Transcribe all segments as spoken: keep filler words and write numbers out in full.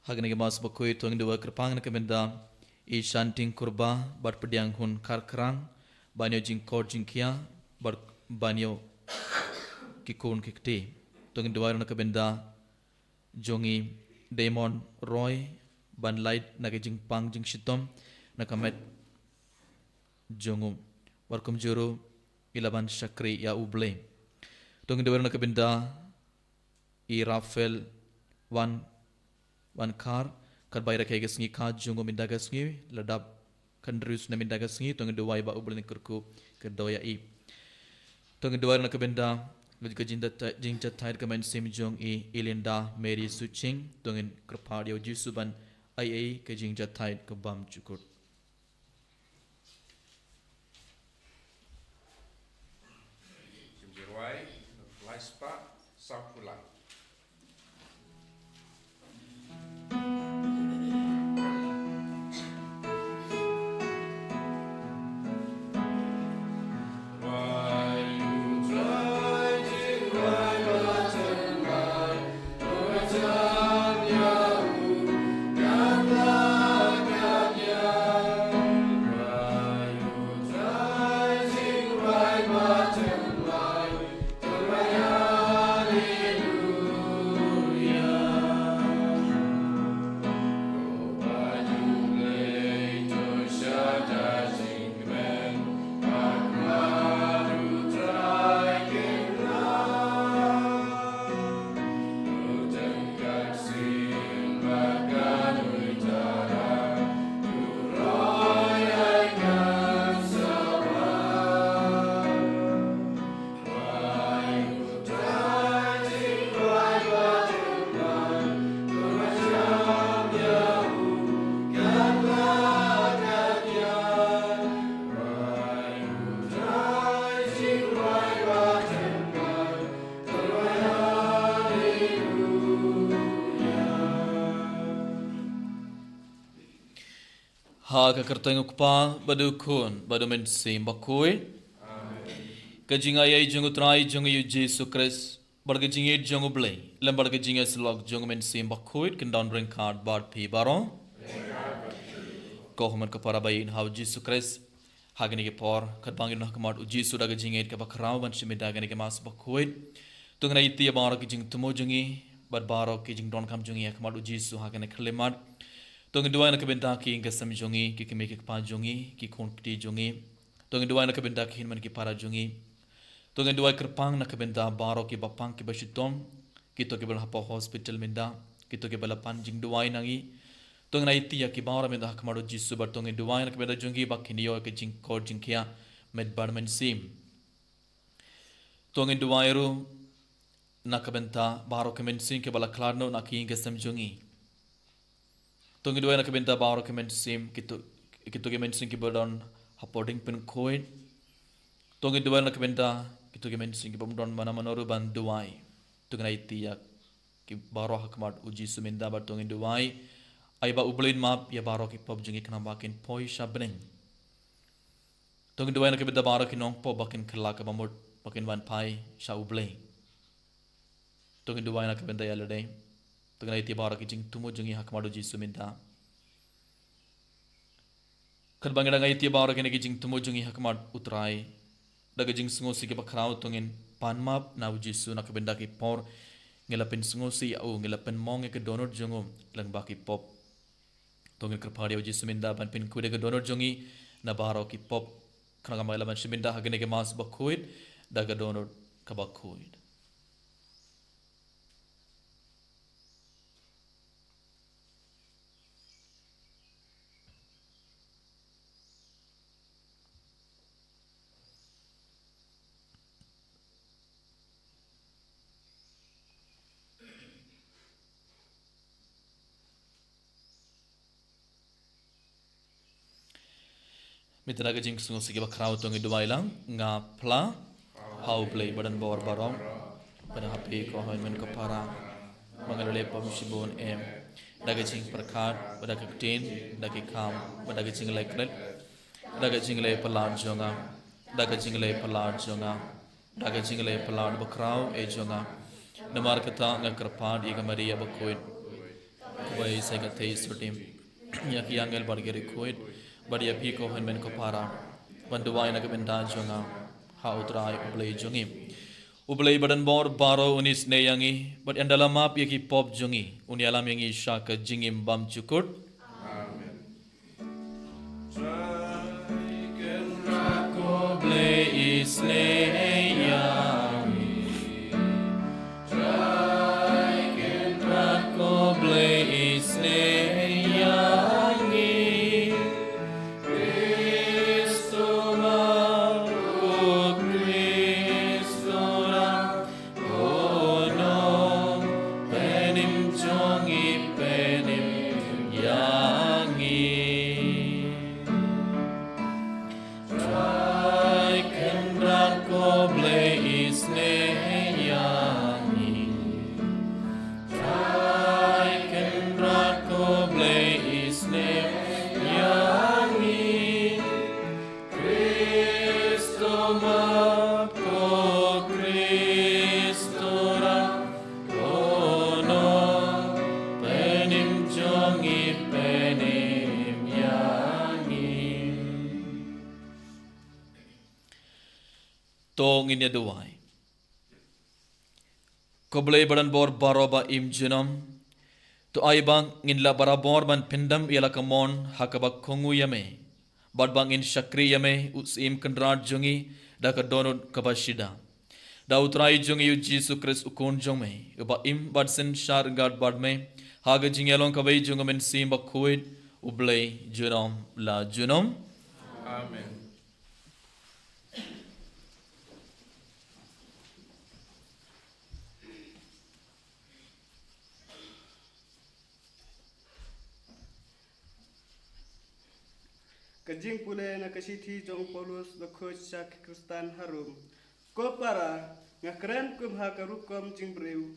Ha kane ka Mass Bakhuid to ngin duwai kyrpang na ka bynta i Shanting Kurba bad pdiang hun Kharkrang, ban ïoh jingkor jingkhiah bad ban ïoh ki khun ki kti. To ngin duwai na ka bynta jong i Damon Roy, ban lait na ka jingpang jingshitom na ka met jong u, bad kumjuh ruh i la ban shakri ïa U Blei. To ngin duwai na ka bynta i Raphael Wan, Wan Khar, katba i rakhe ka sngi kha jong u mynta ka sngi, la dap khyndai snem mynta ka sngi. To ngin duwai ba U Blei un kyrkhu kyrdoh ïa i. To ngin duwai na ka bynta ka jingjahthait, jingjahthait ka mynsiem jong i Elinda Mary Suching. To ngin kyrpad ïa U Jisu ban ai ei ka jingjahthait ka bymjukut. Jingïarwai, lai spah, saw phew lai. Ha ka kyrteng u Kpa bad u Khun bad u Mynsiem Bakhuid. Ka jingai ei jong u Trai jong ngi u Jisu Khrist, bad ka jingïeit jong u Blei, lem bad ka jingïasyllok jong u Mynsiem Bakhuid, kin don ryngkat bad phi baroh. Ko hynmen ko para ba ïeit ha u Jisu Khrist, ha kane ka por, katba ngi don ha khmat u Jisu da ka jingïeit kaba khraw ban shim bynta kane ka Mass Bakhuid, to ngin ïa ïeit ïa baroh ki jingthmu jong ngi bad baroh ki jingdonkam jong ngi ha khmat u Jisu ha kane ka khyllipmat. To ngin duwai na ka bynta ki ïing ki sem jong ngi, ki kmie ki kpa jong ngi, ki khun ki kti jong ngi. To ngin duwai na ka bynta ki hynmen ki para jong ngi. To ngin duwai kyrpang na ka bynta baroh kiba pang kiba shitom, kito kiba la hapoh hospital mynta, kito kiba la pan jingduwai na ngi. To ngin ïa ïeit ïa ki baroh mynta ha khmat u Jisu, bad to ngin duwai na ka bynta jong ki ba kin ïoh ka jingkor jingkhiah met bad mynsiem. To ngin duwai ruh na ka bynta baroh ki mynsiem kiba la khlad noh na ki ïing ki sem jong ngi. To ngin duwai na ka bynta baroh ki mynsiem, kito, kito ki mynsiem kiba don hapoh diengpynkhuid. To ngin duwai na ka bynta kito ki mynsiem kibym don mano mano ruh ban duwai. To ngin ïa ïeit ïa ki baroh ha khmat u Jisu mynta, bad to ngin duwai, ai ba U Blei un map ïa baroh ki pop jong ngi khnang ba kin poi sha bneng. To ngin duwai na ka bynta baroh ki nongpop ba kin kylla kaba mut ba kin wan phai sha U Blei. To ngin duwai na ka bynta ïa lade. To ngin ïa ïeit ïa baroh ki jingthmu jong ngi ha khmat u Jisu mynta. Katba ngi dang ïa ïeit ïa baroh kine ki jingthmu jong ngi ha khmat u Trai, da ka jingsngewsih kaba khraw to ngin pan map na u Jisu na ka bynta ki por ngi la pynsngewsih ïa u, ngi la pynmong ïa ka dohnud jong u lyngba ki pop. To ngin kyrpad ïa u Jisu mynta ban pynkhuid ïa ka dohnud jong ngi na baroh ki pop, khnang ba ngin lah ban shim bynta ha kane ka Mass Bakhuid da ka dohnud kaba khuid. Mynta da ka jingsngewsih kaba khraw to ngin duwai lang. Nga phla ha U Blei ba don bor baroh, ba don ha phi ko hynmen ko para, ba nga la leh pop shibun em, da ka jingpyrkhat bad da ka ktien, da ki kam bad da ka jingleh klet, da ka jingleh palat jong nga, da ka jingleh palat jong nga, da ka jingleh palat bakhraw eh jong nga. Namar kata nga kyrpad ïa ka Maria bakhuid, ka Wei sa ka thei sutim ïa ki angel bad ki riewkhuid, bad ïa phi ko hynmen ko para, ban duwai na ka bynta jong nga ha U Trai U Blei jong ngi. U Blei badonbor baroh un isynei ïa ngi, bad yn da la map ïa ki pop jong ngi, un ïalam ïa ngi sha ka jingim bymjukut. Amen. Trai Kynrad ko Blei isynei ïa ngi. Trai Kynrad ko Blei isynei ïa ngi. Khristomap, ko Khristorap, ko nongpynim jong ngi, pynim ïa ngi. Trai Kynrad ko Blei isynei ïa ngi. Trai Kynrad ko Blei isynei ïa ngi. Khristomap, ko Khristorap, ko nongpynim jong ngi, pynim ïa ngi. To ngin ïa duwai. Ko Blei badonbor baroh ba im junom, to ai ba ngin lah barabor ban pyndem ïa la ka mon ha kaba kohnguh ïa me, bad ba ngin shakri ïa me, U Syiem Kynrad jong ngi, da ka dohnud kaba shida. Da U Trai jong ngi U Jisu Khrist U Khun jong me, uba im bad synshar ryngkat bad me ha ka jingïalong kawei jong U Mynsiem Bakhuid, U Blei junom la junom. Amen. Ka jingpule na ka shithi jong u Paulus bakhuid sha ki Khristan ha Rom. Ko para, nga kren kum ha ka rukom jingbriew,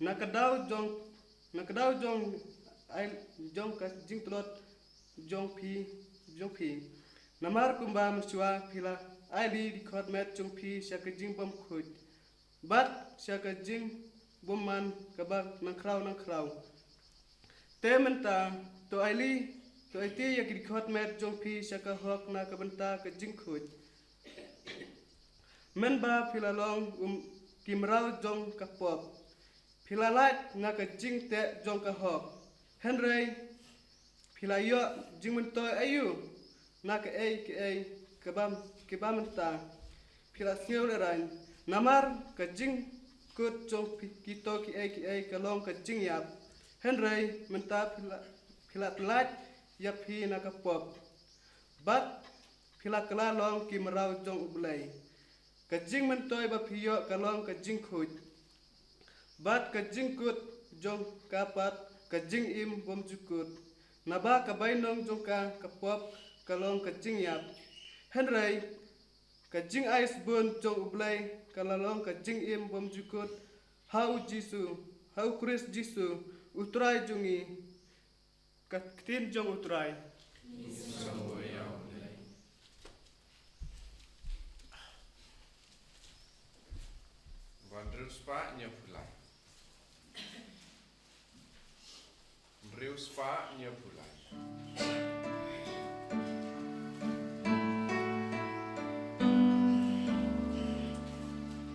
na ka daw jong, na ka daw jong ai, jong ka jingtlot jong phi, jong phi. Namar kumba mynshuwa phi la aili dkhot met jong phi sha ka jingbymkhuid, bad sha ka jingbymman kaba nangkhraw nangkhraw. Te mynta, to aili, to aiti ïa ki dkhot met jong phi sha ka hok na ka bynta ka jingkhuid. Mynba phi la long, um, ki mraw jong ka pop, phi la lait na ka jingteh jong ka hok. Hynrei phi la ïoh jingmyntoi aïu na kaei kaei kaba, kaba mynta phi la sngew lehraiñ? Namar ka jingkut jong phi, kito kiei kiei ka long ka jingïap. Hynrei mynta phi la, phi la pyllait ïa phi na ka pop, bad phi la kylla long ki mraw jong U Blei. Ka jingmyntoi ba phi ïoh ka long ka jingkhuid, bad ka jingkut jong ka pat ka jingim bymjukut. Naba ka bainong jong ka, ka pop, ka long ka jingïap. Hynrei ka jingai sbun jong U Blei ka la long ka jingim bymjukut ha U Jisu, ha U Khrist Jisu, U Trai jong ngi. Ka ktien jong U Trai. Hynriew spah hynñiew phew lai. Hynriew spah hynñiew phew lai.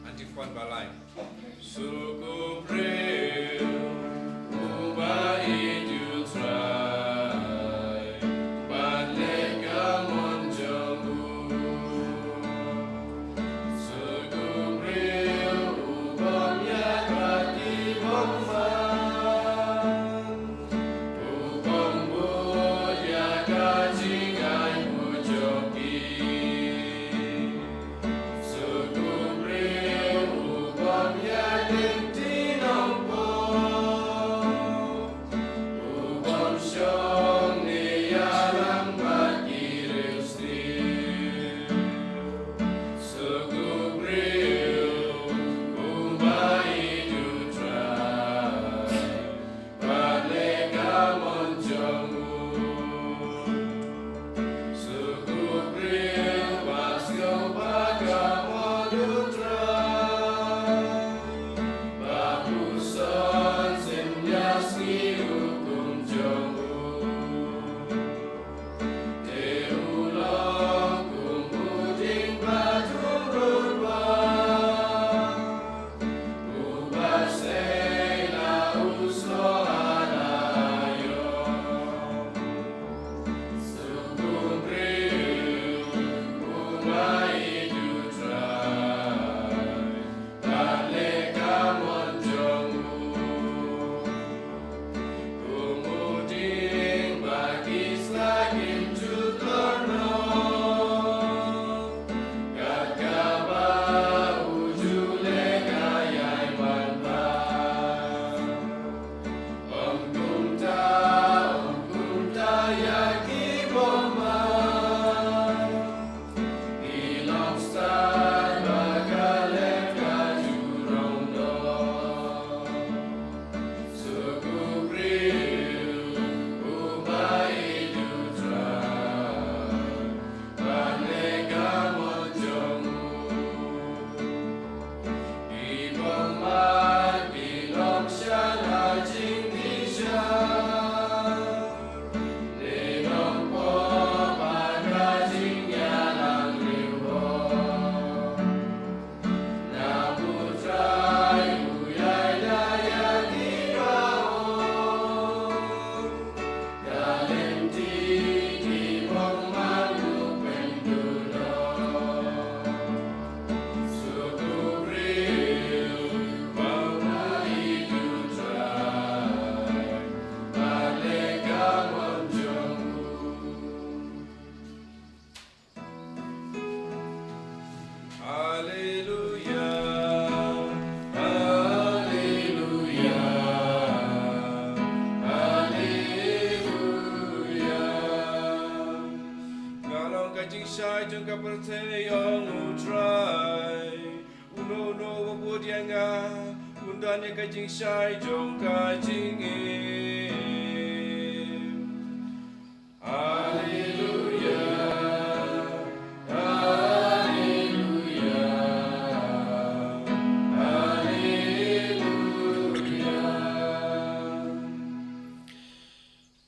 Anti Juan Balai. Suk u briew uba ïeit ïa U Trai bad leh ka mon jong u. Suk u briew u bym ïaid bad ki bymman, u bym bud ïa ka jingaiñguh jong ki. Suk u briew u bym ïaid lynti nongpop. Te ïong U Trai, uno uno uba bud ïa nga un don ïa ka jingshai jong ka jingim. Haleluya, haleluya, haleluya.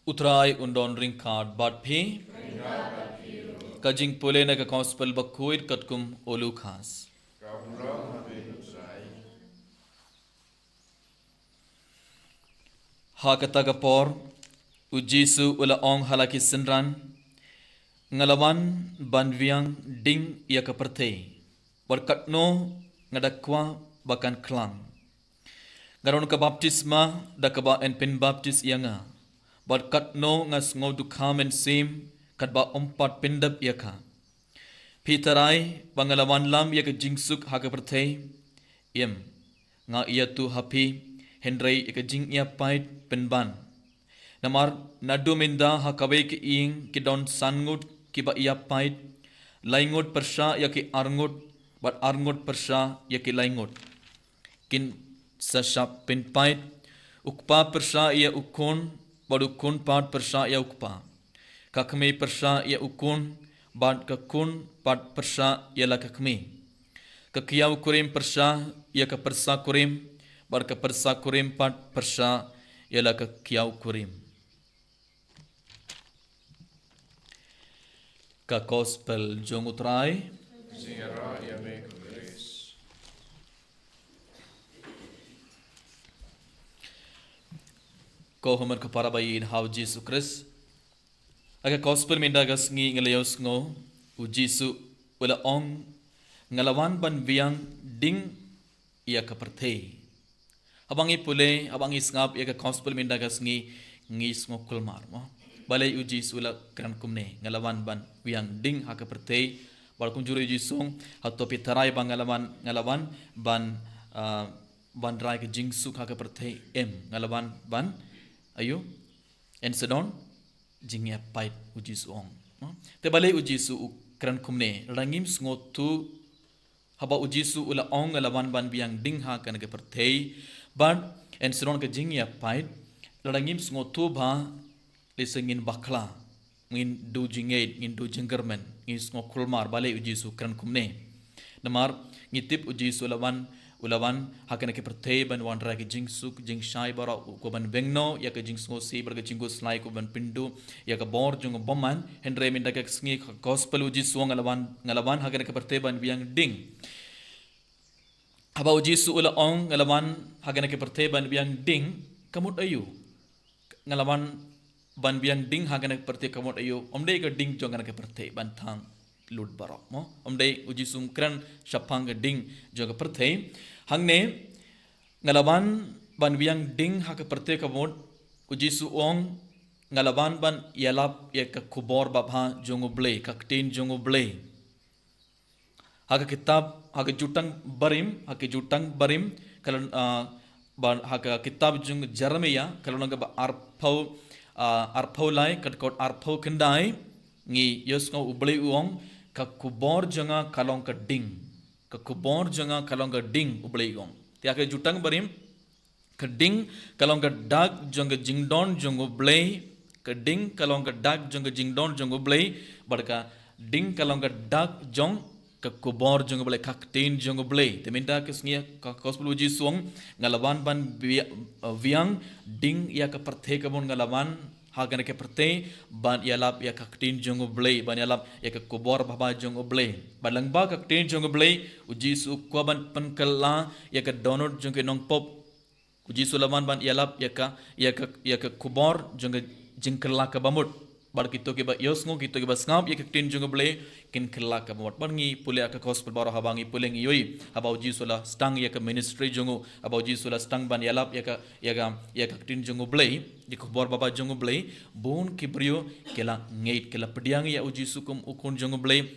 U Trai un don ryngkat bad phi. Ka jingpule na ka Gospel bakhuid katkum u Lukas. Ha kata ka por, u Jisu u la ong ha la ki synran, nga la wan ban biang ding ïa ka pyrthei, bad katno nga da kwah ba kan khlang. Nga don ka baptisma da kaba yn pynbaptis ïa nga, bad katno nga sngew dukha mynsiem katba ym pat pyndep ïa ka. Phi tharai ba nga la wanlam ïa ka jingsuk ha ka pyrthei? Em, nga ïathuh ha phi, hynrei ïa ka jingïapait pynban. Namar naduh mynta ha kawei ka ïing ki don san ngut kiba ïapait, lai ngut pyrshah ïa ki ar ngut, bad ar ngut pyrshah ïa ki lai ngut. Kin sa shah pynpait, u kpa pyrshah ïa u khun, bad u khun pat pyrshah ïa u kpa. Ka kmie pyrshah ïa u khun, bad ka khun pat pyrshah ïa la ka kmie. Ka kiaw kurim pyrshah ïa ka pyrsa kurim, bad ka pyrsa kurim pat pyrshah ïa la ka kiaw kurim. Ka Gospel jong U Trai. Jingïaroh ïa me ko Khrist. Ko hynmen ko para ba ïeit ha U Jisu Khrist. Ha ka Gospel mynta ka sngi ngi la ïohsngew, u Jisu u la ong, nga la wan ban biang ding ïa ka pyrthei. Haba ngi pule, haba ngi sngap ïa ka Gospel mynta ka sngi, ngi sngew kulmar, mo. Balei u Jisu u la kren kumne, nga la wan ban biang ding ha ka pyrthei. Bad kumjuh ruh u Jisu u ong, hato phi tharai ba nga la wan, nga la wan ban, ah, ban rai ka jingsuk ha ka pyrthei? Em, nga la wan ban, aïu, yn sa don jingïapait, u Jisu u ong, mo. Te balei u Jisu u kren kumne? Lada ngim sngewthuh, haba u Jisu u la ong nga la wan ban biang ding ha kane ka pyrthei, bad yn sa don ka jingïapait, lada ngim sngewthuh bha, lehse ngin bakla, ngin duh jingngeit, ngin duh jingkyrmen, ngin sngew kulmar balei u Jisu u kren kumne. Namar ngi tip u Jisu u la wan, u la wan ha kane ka pyrthei ban wanrah ka jingsuk jingshai baroh, u kwah ban bynriew ïa ka jingsngewsih bad ka jingkhuslai, u kwah ban pynduh ïa ka bor jong u bymman. Hynrei mynta ka sngi ka Gospel u Jisu u ong nga la wan, nga la wan ha kane ka pyrthei ban biang ding. Haba u Jisu u la ong nga la wan ha kane ka pyrthei ban biang ding, ka mut aïu? Nga la wan ban biang ding ha kane ka pyrthei, ka mut aïu? Ym dei ka ding jong kane ka pyrthei ban thang lut baroh, mo. Ym dei u Jisu um kren shaphang ka ding jong ka pyrthei. Hangne, nga la wan ban biang ding ha ka pyrthei, ka mut u Jisu u ong nga la wan ban ïalap ïa ka khubor babha jong U Blei, ka ktien jong U Blei. Ha ka kitab, ha ka Jutang Barim, ha ka Jutang Barim, ka lynnong, ah, ba, ha ka kitab jong Jeremiah, ka lynnong kaba arphew, ah, arphew lai, ka dkhot arphew khyndai, ngi ïohsngew U Blei u ong, ka khubor jong nga ka long ka ding. Ka khubor jong nga ka long ka ding, U Blei u ong. Te ha ka Jutang Barim, ka ding ka long ka dak jong ka jingdon jong U Blei, ka ding ka long ka dak jong ka jingdon jong U Blei, bad ka ding ka long ka dak jong ka khubor jong U Blei, ka ktien jong U Blei. Te mynta ka sngi ka Gospel u Jisu u ong, nga la wan ban bia-, biang ding ïa ka pyrthei, ka mut nga la wan ha kane ka pyrthei ban ïalap ïa ka ktien jong U Blei, ban ïalap ïa ka khubor babha jong U Blei. Bad lyngba ka ktien jong U Blei, u Jisu u kwah ban pynkylla ïa ka dohnud jong ki nongpop. U Jisu u la wan ban ïalap ïa ka, ïa ka, ïa ka khubor jong ka jingkylla kaba mut. Bad kito kiba ïohsngew, kito kiba sngap ïa ka ktien jong U Blei, kin kylla kaba mut. Bad ngi pule ha ka Gospel baroh, haba ngi pule ngi ïohi, haba u Jisu u la sdang ïa ka ministry jong u, haba u Jisu u la sdang ban ïalap ïa ka, ïa ka, ïa ka ktien jong U Blei, ïa ka khubor babha jong U Blei, bun ki briew ki la ngeit, ki la pdiang ïa u Jisu kum u Khun jong U Blei.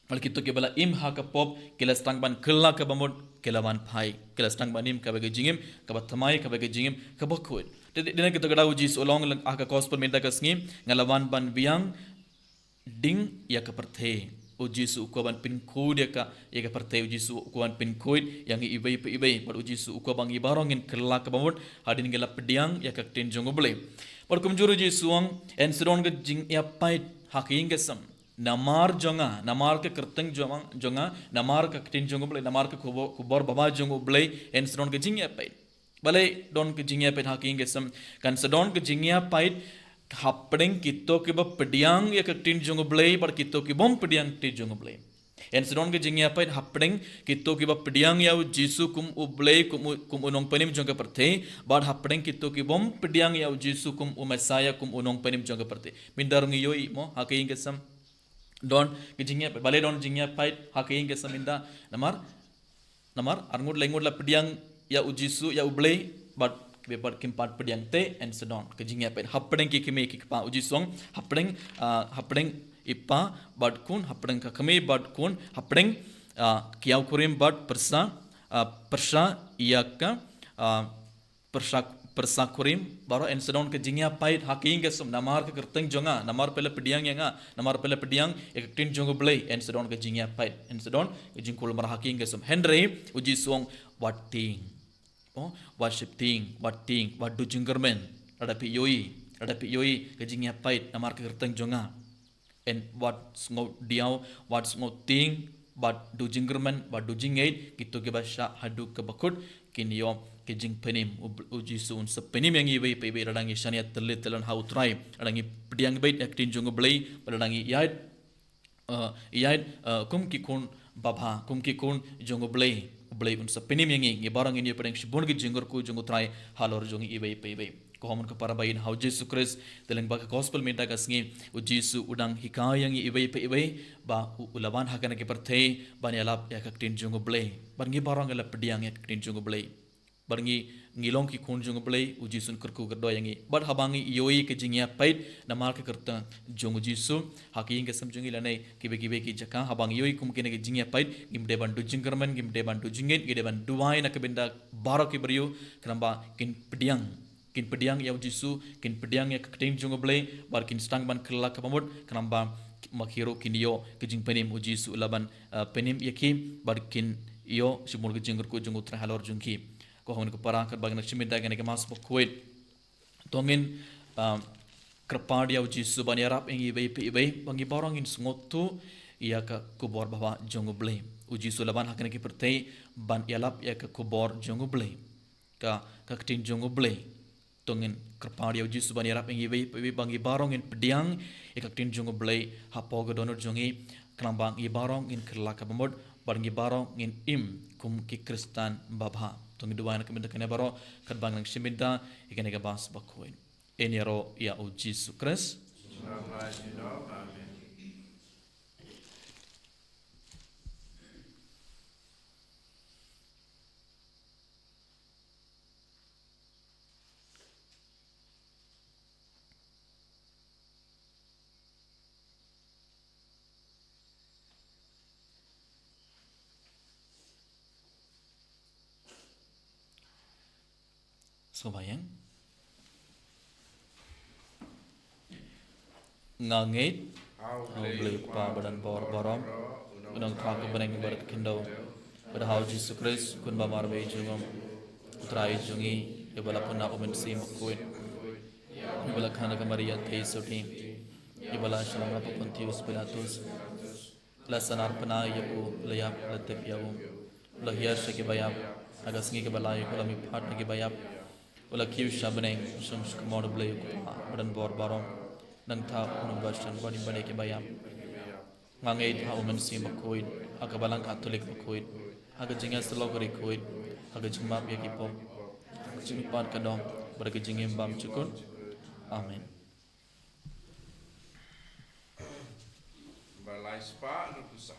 Bad kito kiba la im ha ka pop, ki la sdang ban kylla kaba mut, ki la wan phai, ki la sdang ban im kaba ka jingim kaba thymmai, kaba ka jingim kaba khuid. Te, te, dei na kito ka daw u Jisu u la ong ha ka Gospel mynta ka sngi, nga la wan ban biang ding ïa ka pyrthei. U Jisu u kwah ban pynkhuid ïa ka, ïa ka pyrthei, u Jisu u kwah ban pynkhuid ïa ngi iwei pa iwei. Bad u Jisu u kwah ba ngi baroh ngin kylla ka bamut hadien ngi la pdiang ïa ka ktien jong U Blei. Bad kumjuh ruh u Jisu u ong, yn sa don ka jingïapait ha ka ïing ka sem. Namar jong nga, namar ka kyrteng jong, jong nga, namar ka ktien jong U Blei, namar ka khubor, khubor babha jong U Blei, yn sa don ka jingïapait. Balei don ka jingïapait ha ka ïing ka sem? Kan sa don ka jingïapait hapdeng kito kiba pdiang ïa ka ktien jong U Blei bad kito ki bym pdiang ktien jong U Blei. Yn sa don ka jingïapait hapdeng kito kiba pdiang ïa u Jisu kum U Blei, kum u, kum u nongpynim jong ka pyrthei, bad hapdeng kito ki bym pdiang ïa u Jisu kum u Messiah, kum u nongpynim jong ka pyrthei. Mynta ruh ngi ïohi mo, ha ka ïing ka sem don ka jingïapait, balei don jingïapait ha ka ïing ka sem mynta? Namar, namar ar ngut lai ngut la pdiang ïa u Jisu, ïa U Blei, bad, bad kim pat pdiang te, yn sa don ka jingïapait hapdeng ki kmie ki kpa. U Jisu u ong, hapdeng, ah, hapdeng i pa bad khun, hapdeng ka kmie bad khun, hapdeng, ah, ki ïew kurim bad pyrsa, ah, pyrsa ïa ka, ah, pyrsa, pyrsa kurim, baroh yn sa don ka jingïapait ha ka ïing ka sem, namar ka kyrteng jong nga, namar phi la pdiang ïa nga, namar phi la pdiang ïa ka ktien jong U Blei, yn sa don ka jingïapait, yn sa don ka jingkulmar ha ka ïing ka sem. Hynrei u Jisu u ong, wat tieng. Oh, wat sheptieng, wat tieng, wat duh jingkyrmen. Lada phi ïohi, lada phi ïohi ka jingïapait namar ka kyrteng jong nga, yn wat sngewdiaw, wat sngewtieng, bad duh jingkyrmen, bad duh jingngeit. Kito kiba shah haduh kaba kut kin ïoh ka jingpynim. U, u Jisu un sa pynim ïa ngi iwei pa iwei lada ngi shaniah tylli tyllan ha U Trai, lada ngi pdiang beit ïa ka ktien jong U Blei, bad lada ngi ïaid, eh, ïaid, eh, kum ki khun babha, kum ki khun jong U Blei. U Blei un sa pynim ïa ngi, ngi baroh ngin ïoh pdiang shibun ki jingkyrkhu jong U Trai halor jong ngi iwei pa iwei. Ko hynmen ko para ba ïeit ha U Jisu Khrist, te lyngba ka gospel mynta ka sngi, u Jisu u dang hikai ïa ngi iwei pa iwei ba u, u la wan ha kane ka pyrthei ban ïalap ïa ka ktien jong U Blei. Bad ngi baroh ngi la pdiang ïa ka ktien jong U Blei. Bad ngi, ngi long ki khun jong U Blei, u Jisu un kyrkhu kyrdoh ïa ngi. Bad haba ngi ïohi ka jingïapait namar ka kyrteng jong u Jisu ha ka ïing ka sem jong ngi lane kiwei kiwei ki jaka, haba ngi ïohi kum kine ki jingïapait, ngim dei ban duh jingkyrmen, ngim dei ban duh jingngeit, ngi dei ban duwai na ka bynta baroh ki briew, khnang ba kin pdiang, kin pdiang ïa u Jisu, kin pdiang ïa ka ktien jong U Blei, bad kin sdang ban kylla ka bamut, khnang ba ma ki ruh kin ïoh ka jingpynim. U Jisu u la ban, eh, pynim ïa ki, bad kin ïoh shibun ka jingkyrkhu jong U Trai halor jong ki. Ko hynmen ko para, katba ngi nang shim bynta ïa kane ka Mass bakhuid, to ngin, ah, kyrpad ïa u Jisu ban ïarap ïa ngi iwei pa iwei ba ngi baroh ngin sngewthuh ïa ka khubor babha jong U Blei. U Jisu u la wan ha kane ka pyrthei ban ïalap ïa ka khubor jong U Blei, ka, ka ktien jong U Blei. To ngin kyrpad ïa u Jisu ban ïarap ïa ngi iwei pa iwei ba ngi baroh ngin pdiang ïa ka ktien jong U Blei hapoh ka dohnud jong ngi, khnang ba ngi baroh ngin kylla ka bamut, bad ngi baroh ngin im kum ki Khristan babha. To ngin duwai na ka bynta kane baroh, katba ngi nang shim bynta ïa kane ka Mass bakhuid. Yn ïaroh ïa u Jisu Khrist. Sngewbha ïa Nga ngeit ha U Blei Kpa badonbor baroh, U Nongthoh ka bneng bad ka khyndew, bad ha U Jisu Khrist, u Khun bamar ba ïeit jong U Trai jong ngi, ïa ba la pynah u Mynsiem Bakhuid, ïa ba la kha na ka Maria theisotti, ïa ba la shah long ha Pontius Pilatus, la sahnarphna ïa u, la ïap, la tep ïa u, u la hiar sha ki baïap, ha ka sngi kaba lai u la mihpat na ki baïap, u la kiew sha bneng, u shong sha ka mot U Blei U Kpa badonbor baroh. Nangta un wan ban shong bad ki baïap. Nga ngeit ha U Mynsiem Bakhuid, ha ka Balang Katholik bakhuid, ha ka jingïasyllok bakhuid, ha ka jingmap ïa ki pop, ha ka jingmihpat ka doh, bad ha ka jingim bymjukut. Amen. Ba lai spah na pusa.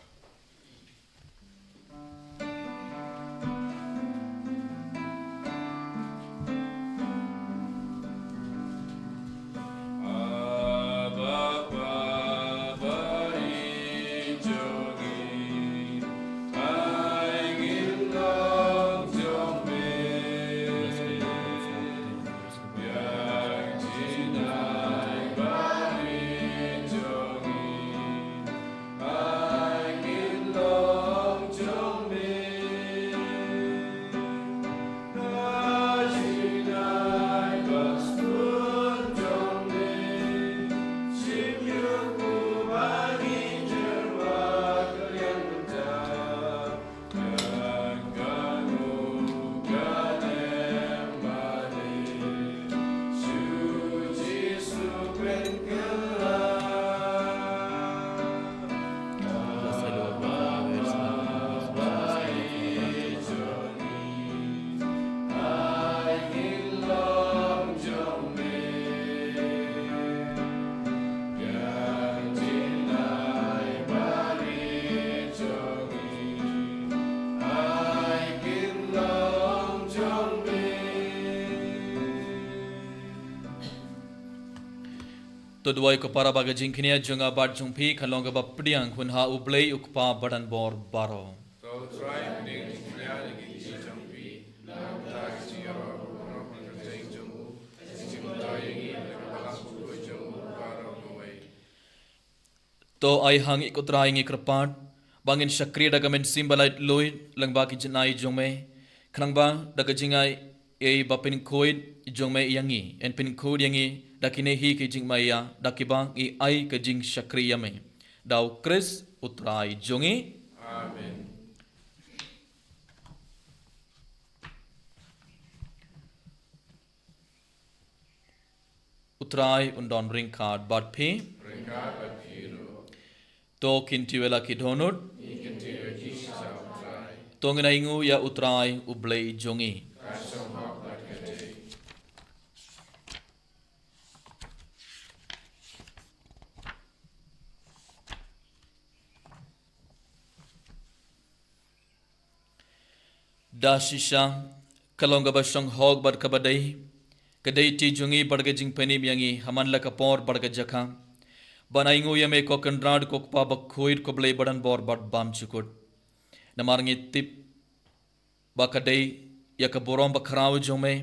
Duwai ko para ba ka jingknia jong nga bad jong phi kan long kaba pdiang hun ha U Blei U Kpa badan bor baroh. To ai ha ngi ko Trai ngi kyrpad ba ngin shakri da ka mynsiem ba laitluid lyngba ki jingai jong me, khnang ba da ka jingai ei ba pynkhuid jong me ïa ngi, yn pynkhuid ïa ngi da kine hi ki jingmaïa, da kiba ngi ai ka jingshakri ïa me. Da U Khrist U Trai jong ngi. Amen. U Trai un don ryngkat bad phi. Ryngkat bad phi ruh. To kin tiwela ki dohnud. Ngi kin tiwela ki sha U Trai. To ngin ainguh ïa U Trai U Blei jong ngi. Ka shong hok bad ka dei. Da shisha ka long kaba shong hok bad kaba dei, ka dei ti jong ngi bad ka jingpynim ïa ngi ha man la ka por bad ka jaka ban ainguh ïa me ko Kynrad ko Kpa bakhuid ko Blei badan bor bad bymjukut. Namar ngi tip ba ka dei ïa ka burom bakhraw jong me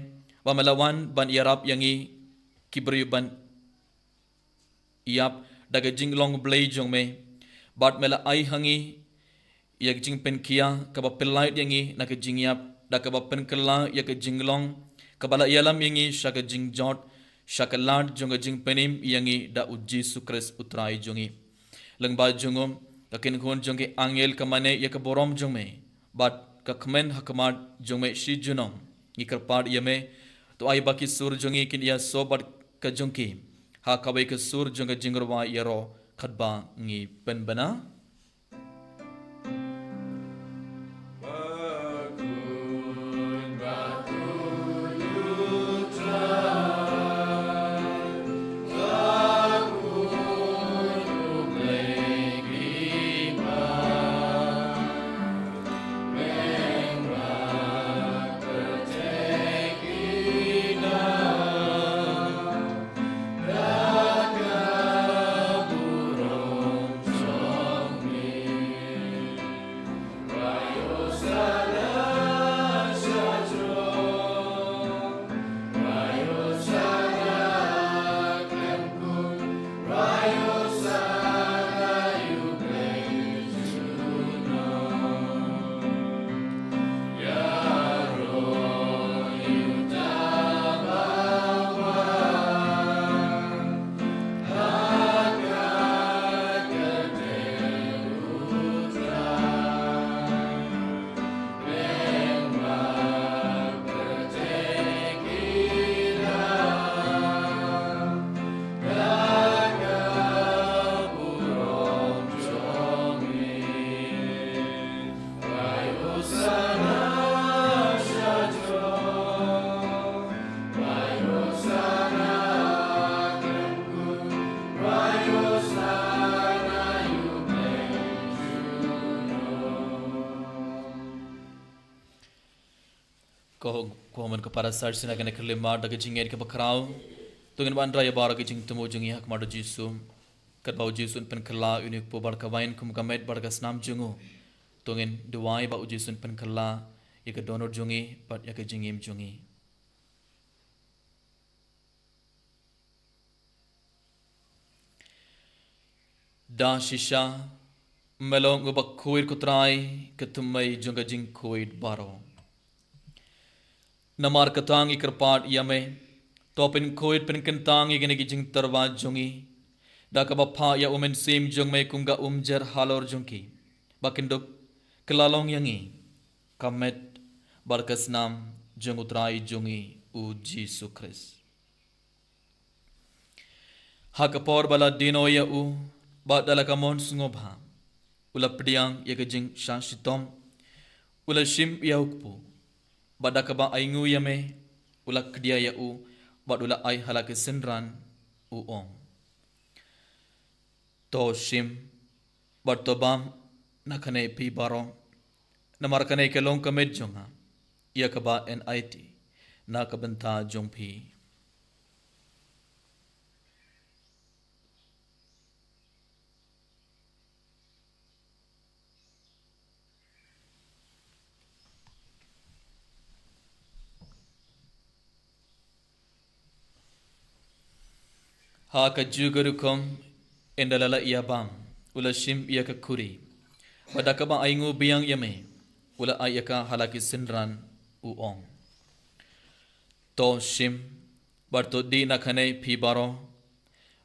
ba me la wan ban ïarap ïa ngi ki briew ban ïap da ka jinglong Blei jong me. Bad me la ai ha ngi ïa ka jingpynkhia kaba pynlait ïa ngi na ka jingïap, da kaba pynkylla ïa ka jinglong kaba la ïalam ïa ngi sha ka jingjot, sha ka lad jong ka jingpynim ïa ngi da U Jisu Khrist U Trai jong ngi. Lyngba jong u, ka kynhun jong ki angel ka mane ïa ka burom jong me, bad ka kmen ha khmat jong me shi junom. Ngi kyrpad ïa me, to ai ba ki sur jong ngi kin ïasoh bad ka jong ki ha kawei ka sur jong ka jingrwai ïaroh, katba ngi pynbna. Ko, ko mon ko para sar sina kane khyllipmat da ka jingngeit kaba khraw. To ngin wanrah ïa baroh ki jingthmu jong ngi ha khmat U Jisu. Katba U Jisu un pynkylla ïa une u kpu bad ka wain kum ka met bad ka snam jong u, to ngin duwai ba U Jisu un pynkylla ïa ka dohnud jong ngi bad ïa ka jingim jong ngi. Da shisha me long uba khuid ko Trai, ka thymmei jong ka jingkhuid baroh. Namar kata ngi kyrpad ïa me, to pynkhuid pynkyntang ïa kine ki jingtyrwa jong ngi da kaba phah ïa U Mynsiem jong me kum ka umjer halor jong ki, ba kin dup kylla long ïa ngi ka met bad ka snam jong U Trai jong ngi U Jisu Khrist. Ha ka por ba la dieng noh ïa u bad da la ka mon sngewbha, u la pdiang ïa ka jingshah shitom, u la shim ïa u kpu, bad da kaba ainguh ïa me, u la kdia ïa u bad u la ai ha la ka synran, u ong: To shim bad to bam na kane phi baroh, namar kane ka long ka met jong nga, ïa kaba yn aiti na ka bynta jong phi. Ha kajuh ka rukom, ynda la lah ïa bam, u la shim ïa ka khuri, bad da kaba ainguh biang ïa me, u la ai ïa ka ha la ki synran, u ong: To shim, bad to dih na kane phi baroh,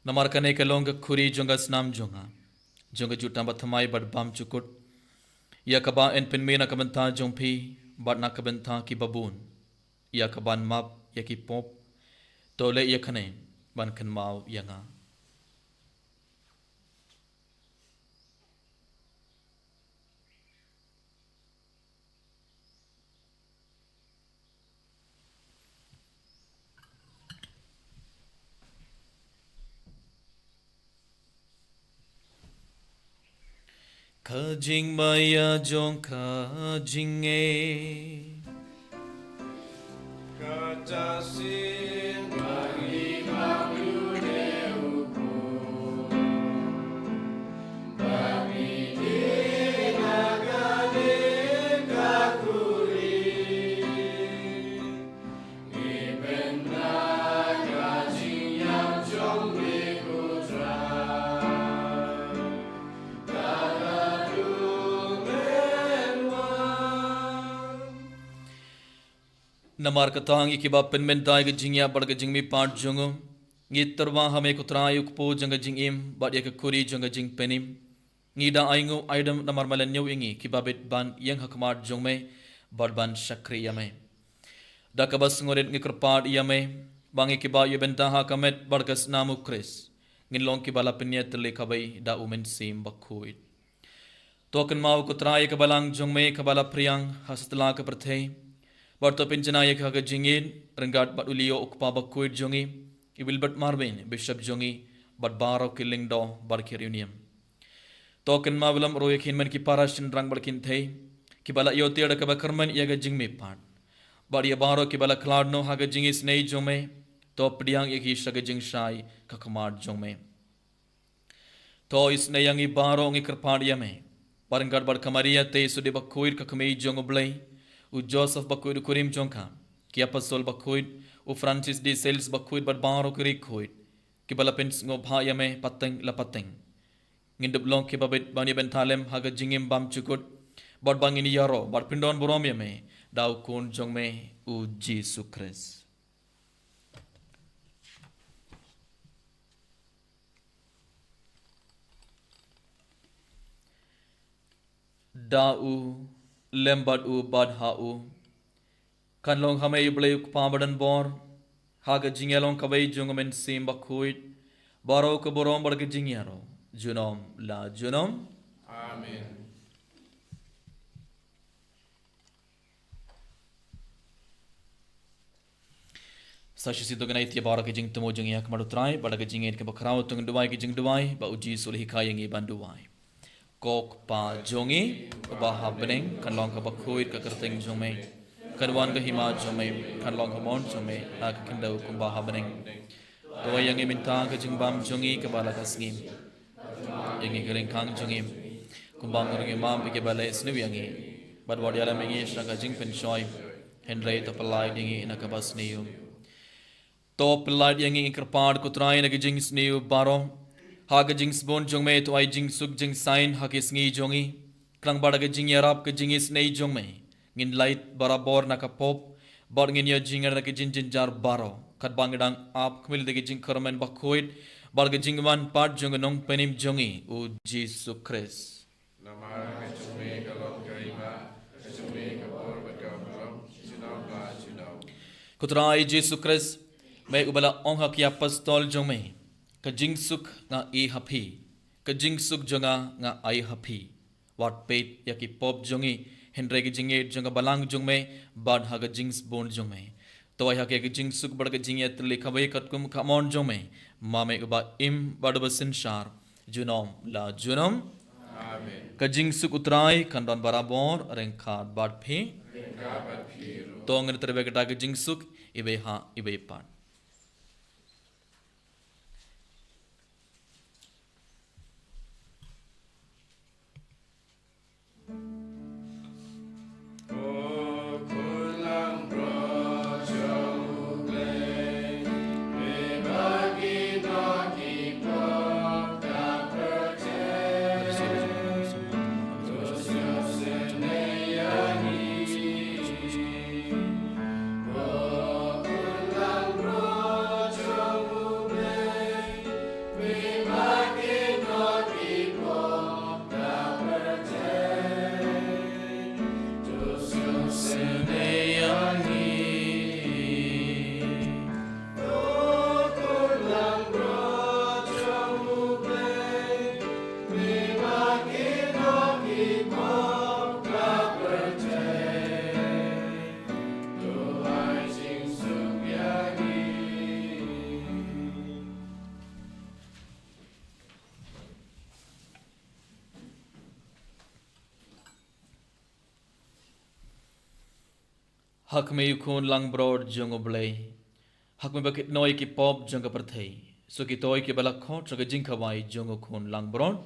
namar kane ka long ka khuri jong ka snam jong nga, jong ka jutang bathymmai bad bymjukut, ïa kaba yn pynmih na ka bynta jong phi bad na ka bynta ki babun, ïa kaban map ïa ki pop. To leh ïa kane ban kynmaw ïa nga. Ka jingmaïa jong ka jingngeit. Ka ta sin bagi bagi ne uku. Bagi dina ka ne ka kuri. Namar kata ngi kiba pynmynta ïa ka jingïap bad ka jingmihpat jong u, ngi tyrwa ha me ko Trai u kpu jong ka jingim bad ïa ka khuri jong ka jingpynim. Ngi da ainguh aidem namar me la ñiew ïa ngi kiba bit ban ïeng ha khmat jong me bad ban shakri ïa me. Da kaba sngewrit ngi kyrpad ïa me ba ngi kiba ïa bynta ha ka met bad ka snam u Khrist ngin long kiba la pynïatylli kawei da u Mynsiem Bakhuid. To kynmaw ko Trai ïa ka balang jong me kaba la phriang ha satlak ka pyrthei, bad to pynjanai ïa ka ha ka jingïeit ryngkat bad u Leo u kpa bakhuid jong ngi, i Wilbert Marvin bishop jong ngi, bad baroh ki lyngdoh bad ki riewniam. To kynmaw lem ruh ïa ki hynmen ki para shynrang bad kynthei kiba la ïoh tiar da kaba kyrmen ïa ka jingmihpat, bad ïa baroh kiba la khlad noh ha ka jingisynei jong me. To pdiang ïa ki sha ka jingshai ka khmat jong me. To isynei ïa ngi baroh ngi kyrpad ïa me, bad ryngkat bad ka Maria te sudie bakhuid ka kmie jong u Blei, u Joseph bakhuid u kurim jong ka, ki apostol bakhuid, u Francis de Sales bakhuid bad baroh ki riewkhuid kiba la pynsngewbha ïa me pateng la pateng. Ngin dup long kiba bit ban ïa bynta lem ha ka jingim bymjukut, bad ba ngin ïaroh bad pyndon burom ïa me da u Khun jong me u Jisu Khrist. Da u, lem bad u, bad ha u, kan long ha me u Blei u Kpa badonbor, ha ka jingïalong kawei jong u Mynsiem Bakhuid, baroh ka burom bad ka jingïaroh junom la junom. Amen. Sa shisien to ngin ai ïa baroh ka jingthmu jong ngi ha khmat u Trai bad ka jingngeit kaba khraw, to ngin duwai ka jingduwai ba u Jisu u la hikai ïa ngi ban duwai. Ko Kpa jong ngi uba ha bneng, kan long kaba khuid ka kyrteng jong me. Kan wan ka hima jong me, kan long ka mon jong me ha ka khyndew kumba ha bneng. To ai ïa ngi mynta ka jingbam jong ngi kaba la ka sngi. Ïa ngi ka lyngkang jong ngi, kumba ngi ruh ngi map ïa kiba la ïasniew ïa ngi. Bad wat ïalam ïa ngi sha ka jingpynshoi, hynrei to pyllait ïa ngi na kaba sniew. To pyllait ïa ngi, ngi kyrpad ko Trai, na ka jingsniew baroh. Ha ka jingsbun jong me to ai jingsuk jingsaiñ ha ki sngi jong ngi. Khnang ba da ka jingïarap ka jingisynei jong me, ngin lait barabor na ka pop, bad ngin ïoh jingïarap na ka jingjynjar baroh, katba ngi dang ap khmih da ka jingkyrmen bakhuid bad ka jingwan pat jong u Nongpynim jong ngi u Jisu Khrist. Namar ka jong me ka long ka hima, ka jong me ka bor bad ka burom, junom la junom. Ko Trai Jisu Khrist, me uba la ong ha ki apostol jong me, ka jingsuk nga ai ha phi, ka jingsuk jong nga nga ai ha phi. Wat peit ïa ki pop jong ngi, hynrei ka jingngeit jong ka balang jong me, bad ha ka jingsbun jong me. To ai ha ki ka jingsuk bad ka jingïatylli kawei katkum ka mon jong me, ma me uba im bad uba synshar, junom la junom. Amen. Ka jingsuk u Trai kan don barabor ryngkat bad phi. Ryngkat bad phi ruh. To ngin trei bad kata ka jingsuk, iwei ha iwei pat. Ha khmih u Khun langbrot jong U Blei. Ha khmih ba kit noi ki pop jong ka pyrthei. Sa kito kiba la khot sha ka jingkhawai jong u Khun langbrot.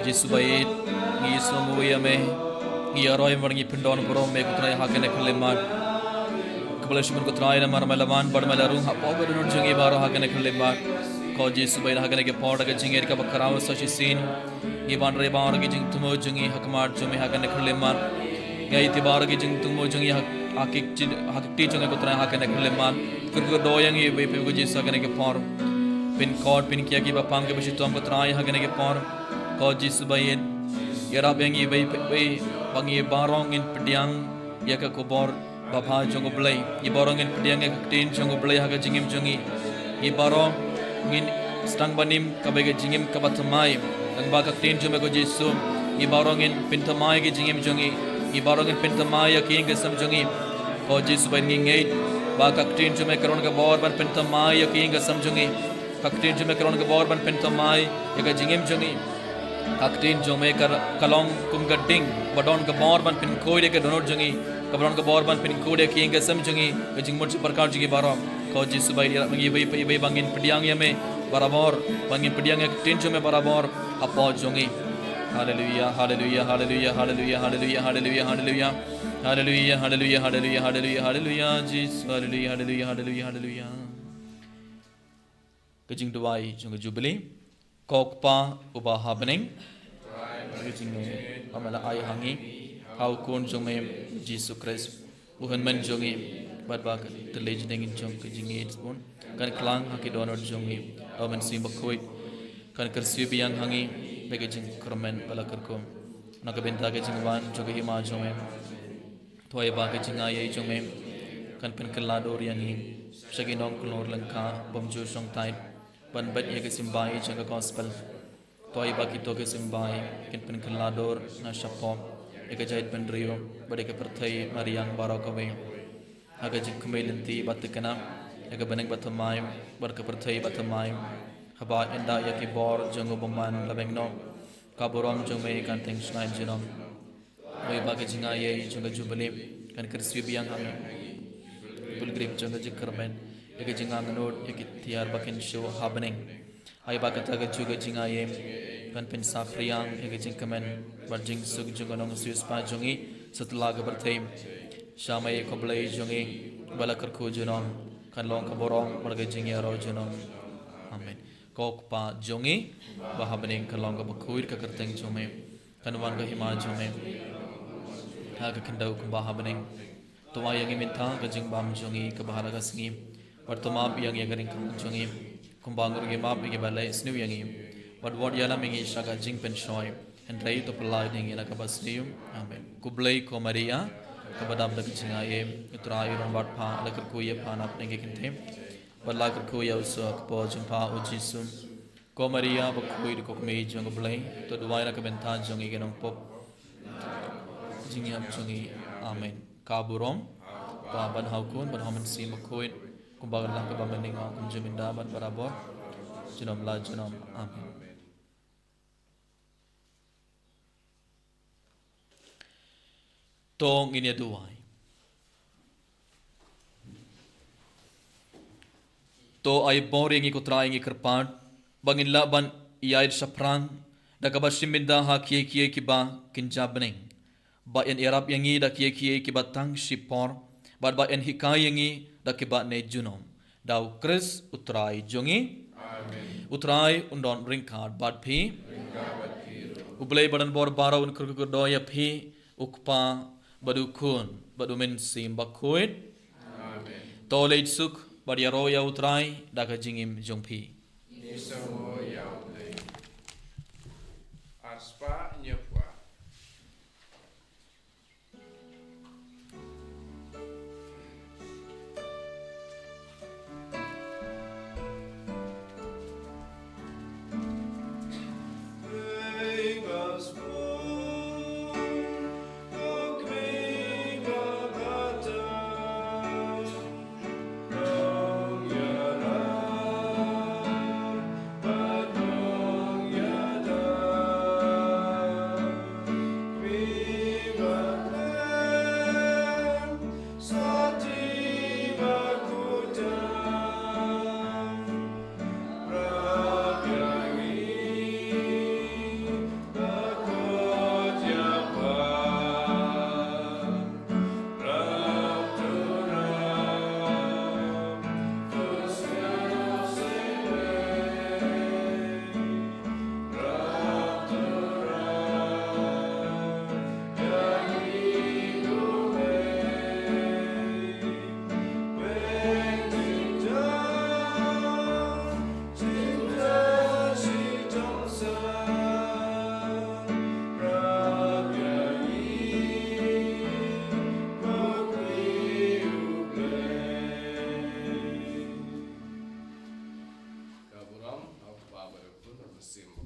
Jisu ba ïeit, ngi ïasnoh ïa me, ngi ïaroh ïa me, ngi pyndon burom ïa me ko Trai ha kane ka khyllipmat. Khublei shibun ko Trai namar me la wan bad me la rung hapoh ka dohnud jong ngi baroh ha kane ka khyllipmat. Ko Jisu ba ïeit, ha kane ka por da ka jingïeit kaba khraw sa shisien, ngi ban ïa baroh ki jingthmu jong ngi ha khmat jong me ha kane ka khyllipmat. Ngi ïa baroh ki jingthmu jong ngi ha, ha ki kti, ha ki kti jong ngi ko Trai ha kane ka khyllipmat. Kyrkhu kyrdoh ïa ngi iwei pa iwei ko Jisu ha kane ka por. Pynkhuid pynkhia kiba pang kiba shitom ko Trai ha kane ka por. Ko Jisu ba ïeit, ïarap ïa ngi iwei pa iwei ba ngi baroh ngin pdiang ïa ka khubor babha jong U Blei. Ngi baroh ngin pdiang ïa ka ktien jong U Blei ha ka jingim jong ngi. Ngi baroh ngin sdang ban im kaba ïa ka jingim kaba thymmai. Tang ba ka ktien jong me ko Jisu, ngi baroh ngin pynthymmai ïa ka jingim jong ngi. Ngi baroh ngin pynthymmai ïa ka ïing ka sem jong ngi. Ko Jisu ba ïeit, ngi ngeit ba ka ktien jong me ka long ka bor ban pynthymmai ïa ka ïing ka sem jong ngi. Ka ktien jong me ka long ka bor ban pynthymmai ïa ka jingim jong ngi. Ka ktien jong me ka, ka long kum ka ding ba don ka bor ban pynkhuid ïa ka dohnud jong ngi, kaba don ka bor ban pynkhuid ïa ka ïing ka sem jong ngi, ka jingmut jingpyrkhat jong ngi baroh. Ko Jisu ba ïeit, ïarap ïa ngi iwei pa iwei ba ngin pdiang ïa me barabor, ba ngin pdiang ïa ka ktien jong me barabor hapoh jong ngi. Haleluia, haleluia, haleluia, haleluia, haleluia, haleluia, haleluia. Haleluia, haleluia, haleluia, haleluia, haleluia, Jisu, haleluia, haleluia, haleluia, haleluia. Ka jingduwai jong ka Jubili. Ko Kpa uba ha bneng, ka jingngeit ba me la ai ha ngi ha u Khun jong me Jisu Khrist, u Hynmen jong ngi, bad ba ka tyrli jingngeit jong ka jingngeit bun kan khlang ha ki dohnud jong ngi, da u Mynsiem Bakhuid kan kyrsiew biang ha ngi da ka jingkyrmen ba la kyrkhu. Na ka bynta ka jingwan jong ka hima jong me, to ai ba ka jingaiei jong me kan pynkylla dur ïa ngi sha ki nongkynnoh lyngkha bym ju shongthait ban bit ïa ka symbai jong ka gospel. To ai ba kito ki symbai kin pynkylla dur na shapoh ïa ka jaitbynriew bad ïa ka pyrthei mariang baroh kawei, ha ka jingkhmih lynti ba thikna ïa ka bneng ba thymmai bad ka pyrthei ba thymmai, haba ynda ïa ki bor jong u bymman la beng noh, ka burom jong me kan teng shngaiñ junom. Wei ba ka jingaiei jong ka Jubili kan kyrsiew biang ha ngi, pilgrim jong ka jingkyrmen, ïa ka jingangnud ïa ki tiar ba kin shu ha bneng. Ai ba kata ka juh ka jingaiei kan pynsaphriang ïa ka jingkmen bad jingsuk jong ka nongsiewspah jong ngi satlak ka pyrthei. Sha me ko Blei jong ngi ba la kyrkhu junom, kan long ka burom bad ka jingïaroh junom. Amen. Ko Kpa jong ngi ba ha bneng, kan long kaba khuid ka kyrteng jong me, kan wan ka hima jong me ha ka khyndew kumba ha bneng. To ai ïa ngi mynta ka jingbam jong ngi kaba ha la ka sngi, bad to map ïa ngi ïa ka ryngkat jong ngi, kumba ngi ruh ngi map ïa kiba leh sniew ïa ngi, bad wat ïalam ïa ngi sha ka jingpynshoi, hynrei to pyllait ïa ngi na kaba sniew. Amen. Khublei ko Maria, kaba dap da ka jingaiei, U Trai u don bad pha, la kyrkhu ïa pha na pdeng ki kynthei, bad la kyrkhu ïa u soh ka kpoh jong pha u Jisu. Ko Maria bakhuid, ko Kmie jong U Blei, to duwai na ka bynta jong ngi ki nongpop, jingïap jong ngi. Amen. Ka burom Kpa bad ha u Khun bad ha u Mynsiem Bakhuid, kumba ka la ka ba mynnyngkong, kumjuh mynta bad barabor, junom la junom. Amen. To ngin ïa duwai. To ai bor ïa ngi ko Trai, ngi kyrpad ba ngin lah ban ïaid shaphrang da kaba shim bynta ha kiei kiei kiba kynja bneng, ba yn ïarap ïa ngi da kiei kiei kiba tang shipor, bad ba yn hikai ïa ngi da kiba ne junom. Da u Khrist u Trai jong ngi. Amen. U Trai un don ryngkat bad phi. Ryngkat bad phi ruh. U Blei ba don bor baroh un kyrkhu kyrdoh ïa phi, u Kpa bad u Khun bad u Mynsiem Bakhuid. Amen. To leit suk bad ïaroh ïa u Trai da ka jingim jong phi. Ngi sngewbha ïa u Blei. Ar spah hynñiew phew ar. Sim